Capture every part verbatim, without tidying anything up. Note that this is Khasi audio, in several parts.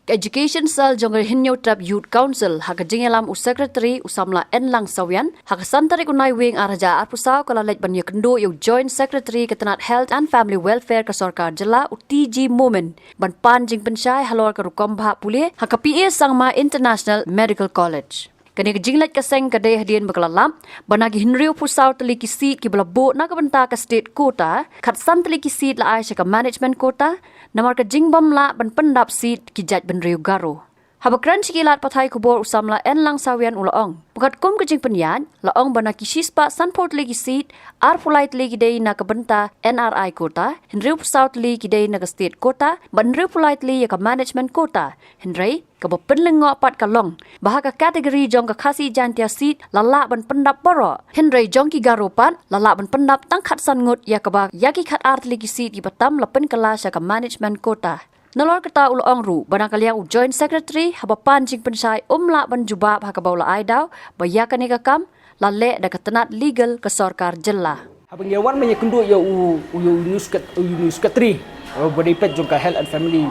Ka Education Cell jong ka Hynñiewtrep Youth Council, ha ka jingïalam u Secretary u samla N Lang Sawian, ha ka san tarik u Naiwieng ar hajar arphew saw ka la leit ban ïakynduh ïa u Joint Secretary ka tnat Health and Family Welfare ka sorkar jylla u T G Momin, ban pan jingpynshai halor ka rukom bhah pule ha ka P A Sangma International Medical College. Kane ka jingleit ka seng ka dei hadien ba ka la lap ba na ki hynriewphew saw tylli ki seat kiba la buh na ka bynta ka state quota, khatsan tylli ki seat la ai sha ka management quota, namar ka jingbym lah ban pyndap seat ki jait bynriew Garo. Haba kren sha ki lad pathai khubor u samla N Lang Sawian u la ong ba katkum ka jingpynïaid, la ong ba na ki shispah sanphew tylli ki seat, arphew lai tylli ki dei na ka bynta N R I quota, hynriewphew saw tylli ki dei na ka state quota, bad hynriewphew lai tylli ïa ka management quota. Hynrei kaba pynlyngngoh pat ka long ba ha ka category jong ka Khasi Jaintia seat la lah ban pyndap baroh, hynrei jong ki Garo pat la lah ban pyndap tang khatsan ngut, ïa kaba ïa ki khatar tylli ki seat kiba tam la pynkylla sha ka management quota. Nalor kata u la ong ruh ba na ka liang u Joint Secretary, haba pan jingpynshai, um lah ban jubab ha kaba u la ai daw ba ïa kane ka kam la leh da ka tnat legal ka sorkar jylla. Haba ngi wan mynta ïakynduh ïa u, u, u, u News Secret-, u News Secretary, uh, ba dei peit jong ka Health and Family,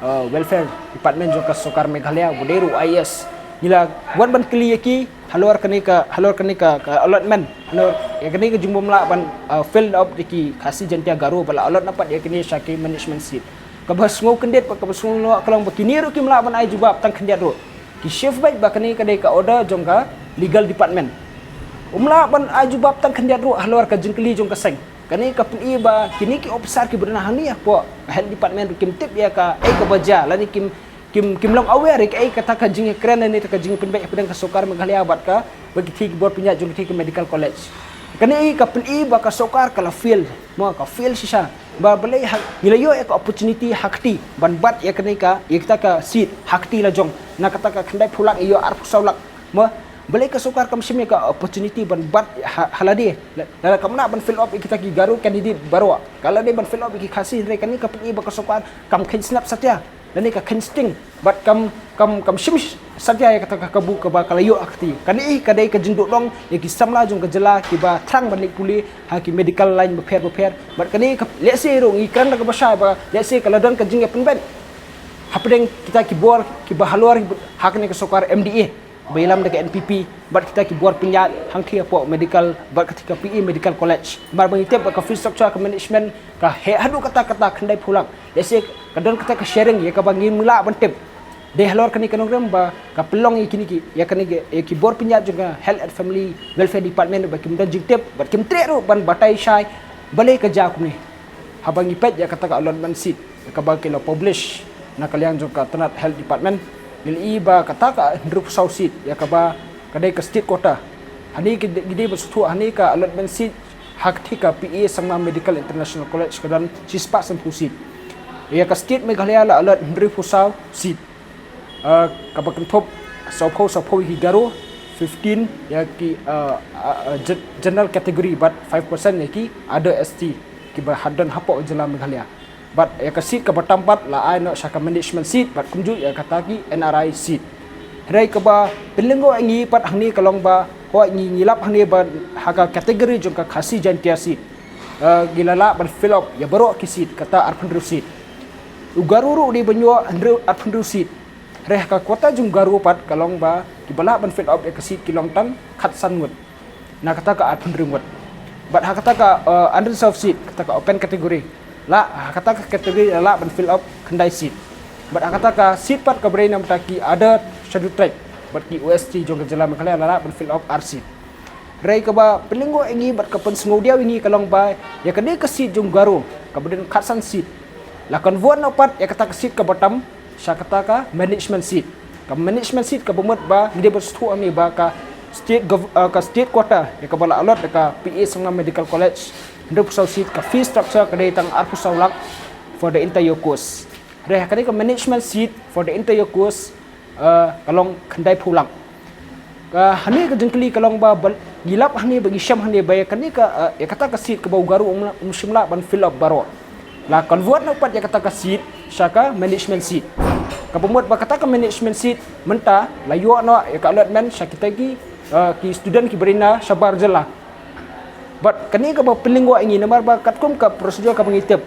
uh, Welfare Department jong ka sorkar Meghalaya, ba dei ruh I A S. Ngi la wan ban kylli ïa ki halor kane ka, halor kane ka, ka allotment, halor ïa kane ka jingbym lah ban, uh, fill up da ki Khasi Jaintia Garo ba la allot na pat ïa kane sha ki management seat. Kaba sngew kyndit bad kaba sngew noh ka long ba kine ruh kim lah ban ai jubab tang khyndiat ruh. Ki shift beit ba kane ka dei ka order jong ka legal department. Um lah ban ai jubab tang khyndiat ruh halor ka jingkylli jong ka seng. Kane ka pyni ba kine ki officer kiba don hangne hapoh health department ruh kim tip ïa kaei kaba jia, lane kim, kim, kim long aware ïa kaei kata ka jingkren lane kata ka jingpynbeit hapdeng ka sorkar Meghalaya bad ka, bad ki thei ki bor pynïaid jong ki thei ki medical college. Kane ka pyni ba ka sorkar ka la fail, mo, ka fail shisha. Ba balei ha, ngi la ïoh ïa ka opportunity ha kti ban bat ïa kane ka, ïa kita ka seat ha kti la jong. Na kata ka khyndaiphew lak ïoh arphew saw lak. Mo, balei ka sorkar kam shim ïa ka opportunity ban bat ha, ha lade. La, la kam lah ban fill up ïa kita ki Garo candidate baroh. Ka lade ban fill up ïa ki Khasi, hynrei kane ka pyni ba ka sorkar kam kheiñ snap satia. Lane ka kheiñ sting. Bad kam, kam, kam shim satia ïa kata ka kabu kaba ka la ïoh ha kti. Kane ka dei ka jingduh dong ïa ki samla jong ka jylla kiba thrang ban leit pule ha ki medical line bapher bapher. Bad kane ka, lehse ruh ngi kren da kaba shai ba lehse ka la don ka jingïapynbeit hapdeng kita ki bor kiba halor ha kane ka sorkar M D A ba ïalam da ka N P P bad kita ki bor pynïaid hangthie hapoh medical bad kita ka P A Medical College. Namar ba ngi tip ba ka fee structure, ka management ka heh haduh katta katta khyndaiphew lak. Lehse ka don kata ka sharing ïa kaba ngim lah ban tip. Dei halor kane ka nongrim ba ka pynlong ïa kine ki, ïa kane ki, ïa ki bor pynïaid jong ka Health and Family Welfare Department ba kim don jingtip bad kim treh ruh ban batai shai balei ka jia kumne. Haba ngi peit ïa kata ka allotment seat ïa kaba ki la publish na ka liang jong ka tnat Health Department, ngi la ïohi ba kata ka hynriewphew saw seat ïa kaba ka dei ka state quota. Hangne ki, ki dei ba sngewthuh hangne ka allotment seat ha kti ka P A Sangma Medical International College ka don shispah sanphew seat. Ïa ka state Meghalaya la allot hynriewphew saw seat. Uh, kaba kynthup sawphew, sawphew ïa ki Garo, fifteen ïa ki, uh, uh, uh, gen-, general category bad five percent ïa ki other S T kiba ha don hapoh jylla Meghalaya. Bad ïa ka seat kaba tam pat la ai noh sha ka management seat bad kumjuh ïa kata ki N R I seat. Hynrei kaba pynlyngngoh ïa ngi pat hangne ka long ba hooid ngi, ngi lap hangne ba ha ka category jong ka Khasi Jaintia seat, eh, ngi la lah ban fill up ïa baroh ki seat, kata arphew hynriew seat. U Garo ruh dei ban ïoh hynriew, arphew hynriew seat. Hynrei ha ka quota jong u Garo pat ka long ba kiba lah ban fill up ïa ka seat ki long tang khatsan ngut. Na kata ka arphew hynriew ngut. Bad ha kata ka, eh, unreserved seat, kata ka open category, la, ha kata ka category la lah ban fill up khyndai seat. Bad ha kata ka seat pat kaba dei na bynta ki other scheduled tribe bad ki O S T jong ka jylla Meghalaya la lah ban fill up ar seat. Hynrei kaba pynlyngngoh ïa ngi bad ka pynsngewdiaw ïa ngi ka long ba ïa kane ka seat jong u Garo kaba don khatsan seat, la convert noh pat ïa kata ka seat kaba tam sha kata ka management seat. Ka management seat kaba mut ba ngi dei ban sngewthuh hangne ba ka state gov-, uh, ka state quota ïa kaba la allot da ka P A Sangma Medical College, hynriewphew saw seat, ka fee structure ka dei tang arphew saw lak for the entire course. Hynrei ha kane ka management seat for the entire course, uh, ka long khyndaiphew lak. Ka hangne ka jingkylli ka long ba, ba ngi lap hangne, ba ngi shem hangne ba ïa kane ka, eh, ïa kata ka seat kaba u Garo um, um shym lah ban fill up baroh, la convert noh pat ïa kata ka seat sha ka management seat. Kaba mut ba kata ka management seat mynta la ïoh noh ïa ka allotment sha kita ki, eh, ki student kiba ri na shabar jylla. Bad kane kaba pynlyngngoh ïa ngi namar ba katkum ka procedure kaba ngi tip,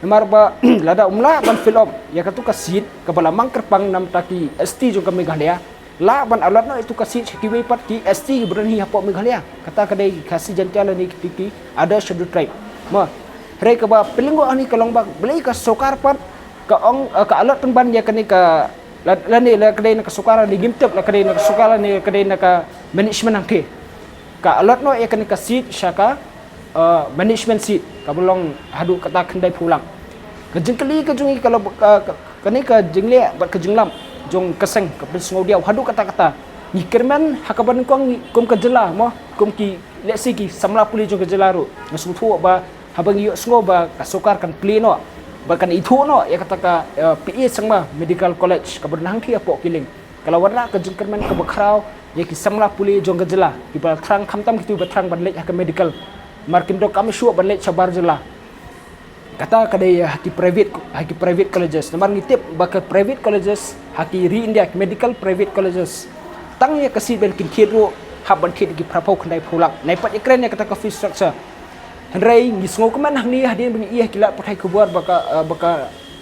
Namar ba lada um lah ban fill up ïa katu ka seat kaba la mang kyrpang na bynta ki S T jong ka Meghalaya, lah ban allot noh ïa katu ka seat sha kiwei pat ki S T kiba don hi hapoh Meghalaya. Kata ka dei Khasi Jaintia lane ki, ki other scheduled tribe. Mo, hynrei kaba pynlyngngoh hangne ka long ba balei ka sorkar pat ka ong, eh, ka allot pynban ïa kane ka, la, lane la ka dei na ka sorkar lane ngim tip, la ka dei na ka sorkar lane ka dei na ka management hangtei. Ka allot noh ïa kane ka seat sha ka, eh, management seat kaba long haduh kata khyndaiphew lak. Ka jingkylli ka jong ngi ka long, ka, ka, kane ka jingleh bad ka jinglam jong ka seng ka pynsngewdiaw haduh katta katta. Ngi kyrmen ha kaba nyngkong ngi kum ka jylla mo, kum ki, let's say, ki samla pule jong ka jylla ruh, nga sngewthuh ba haba ngi ïohsngew ba ka sorkar kan plie noh bad kan ithuh noh ïa kata ka, eh, P A Sangma Medical College kaba don hangtei hapoh Killing, ka la wanrah ka jingkyrmen kaba khraw ïa ki samla pule jong ka jylla kiba la thrang, khamtam kito ba thrang ban leit ha ka medical. Namar kim donkam shuh ban leit shabar jylla. Kata ka dei ha ki private, ha ki private colleges. Namar ngi tip ba ka private colleges ha ki ri India, ki medical private colleges, tang ïa ka seat ban kin thied ruh hap ban thied ki phraphew khyndaiphew lak. Nai pat ïakren ïa kata ka fee structure. Hynrei ngi sngewkmen hangne hadien ba ngi ïohi ha ki lad pathai khubor ba ka, eh, ba ka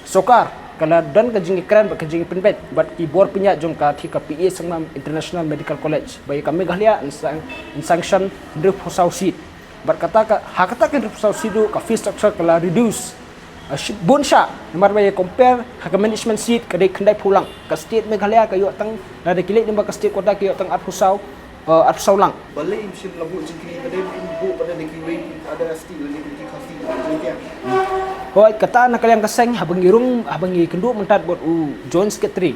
sorkar ka la don ka jingïakren bad ka jingïapynbeit bad ki bor pynïaid jong ka, te ka P A Sangma International Medical College, ba ïa ka Meghalaya yn san-, yn sanction hynriewphew saw seat. Bad kata ka, ha kata ka hynriewphew saw seat ruh ka fee structure ka la reduce, eh, shi-, bun shah. Namar ba ïa compare ha ka management seat ka dei khyndaiphew lak. Ka state Meghalaya ka ïoh tang, lada ki leit lyngba ka state quota ka ïoh tang arphew saw, eh, arphew saw lak. Balei ym shym la buh jingkylli, balei ym buh pat da kiwei ki other S T lane ki Khasi Jaintia? Hooid, kata na ka liang ka seng, haba ngi rung, haba ngi kynduh mynta bad u Joint Secretary,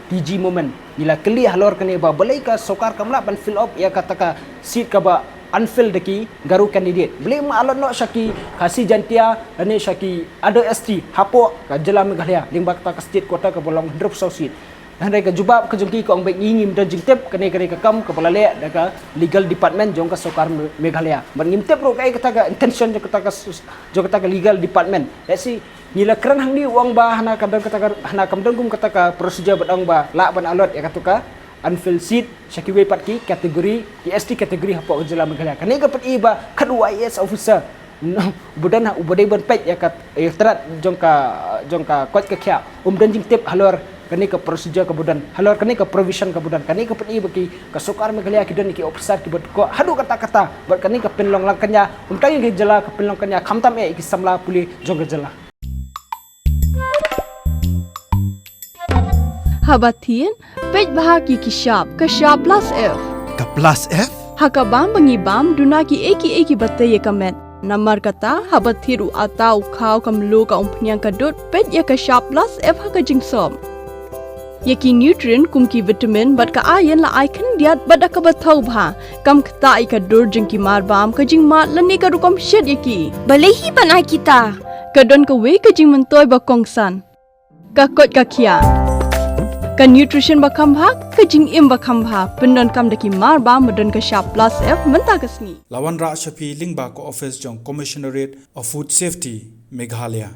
T G Momin, ngi la kylli halor kane ba balei ka sorkar kam lah ban fill up ïa kata ka seat kaba unfilled da ki Garo candidate. Balei ym allot noh sha ki Khasi Jaintia lane sha ki other S T hapoh ka jylla Meghalaya lyngba kata ka state quota kaba long hynriewphew saw seat. Hynrei ka jubab ka jong ki ka ong ba ngi ngim don jingtip, kane, kane ka kam kaba la leh da ka legal department jong ka sorkar Me-, Meghalaya. Bad ngim tip ruh kaei kata ka intention jong kata ka s-, jong kata ka legal department. Let's see, ngi la kren hangne u ong ba hana ka don kata ka, hana kam don kum kata ka procedure bad ong ba lah ban allot ïa katu ka unfilled seat sha kiwei pat ki category, ki S T category hapoh ka jylla Meghalaya. Kane ka pyni ba katto u I A S officer, no, uba don, uba dei ban peit ïa ka, ïa ka tnat jong ka, jong ka koit ka khiah, um don jingtip halor kane ka procedure kaba don, halor kane ka provision kaba don. Kane ka pyni ba ki, ka sorkar Meghalaya ki don ki officer kiba dkoh haduh katta katta bad kane ka pynlong lang kñia, ym tang ïa ka jylla, ka pynlong kñia khamtam eh ïa ki samla pule jong ka jylla. Haba thied, peit bha ki, ki shap, ka shap plus F. Ka plus F? Ha ka bam ba ngi bam, duna kiei kiei kiba tei ïa ka met. Namar kata, haba thied u atta, u khaw, ka mluh, ka umphniang, ka dud, peit ïa ka shap plus F ha ka jingsop. Ïa ki nutrient kum ki vitamin bad ka iron la ai khyndiat bad da kaba thaw bha. Kam ktah ïa ka dur jong ki marbam, ka jingmad lane ka rukom shet ïa ki. Balei hi ban ai kita? Ka don kawei ka jingmyntoi ba kongsan. Ka koit ka khiah. Ka nutrition ba kham bha, ka jingim ba kham bha, pyndonkam da ki marbam ba don ka shap plus F mynta ka sngi. La wanrah sha phi lyngba ka office jong Commissionerate of Food Safety, Meghalaya.